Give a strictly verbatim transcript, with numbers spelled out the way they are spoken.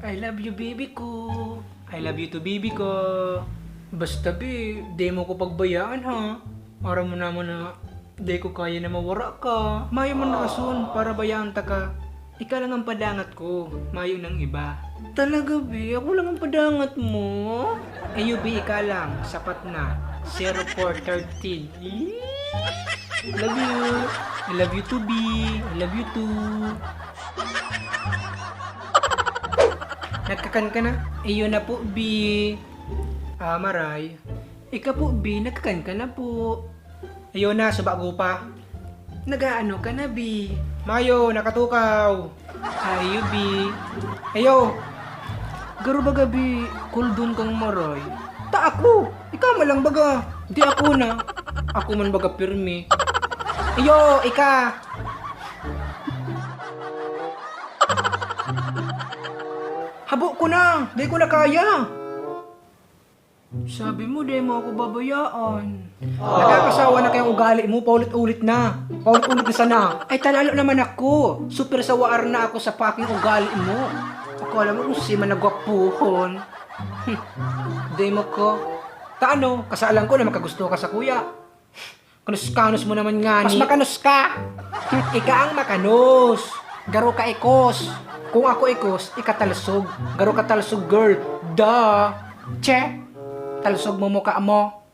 I love you, baby ko. I love you too, baby ko. Basta, bi, di mo ko pagbayaan, ha? Aram mo naman na di ko kaya na mawara ka. Mayo man na rason para bayaan ta ka. Ika lang ang padangat ko, mayo nang iba. Talaga, bi? Ako lang ang padangat mo? Iyo, bi, ika lang. Sapat na. Zero four thirteen. Love you. I love you too, bi. I love you too. Nagkakan ka na? Iyo na po, bi. Ah, maray. Ika po, bi, nagkakan ka na po. Iyo na, subago pa. Nagaano ka na, bi? Mayo, nakatukaw. Ayo, bi. Ayo. Garo baga, bi, kuldon kang maray. Ta ako. Ikaw man lang baga. Di ako na. Ako man baga pirmi. Iyo, ika. Habo ko na. Di ko na kaya. Sabi mo, di mo ako babayaan. Nakakasawa na kayong ugali mo, paulit-ulit na. Paulit-ulit na sana. Ay, talalo naman ako. Super sawaar na ako sa paking ugali mo. Akala mo kung si man nagwapuhon. Di mo ko. Ta ano, kasalan ko na makagusto ka sa kuya. Kanus-kanus mo naman nga. Mas ni- makanos ka. Ika ang makanos. Garo ka ikos. Kung ako ikos, ika talsog. Garo ka talsog, girl. Da. Che. Talsog mo mukha mo.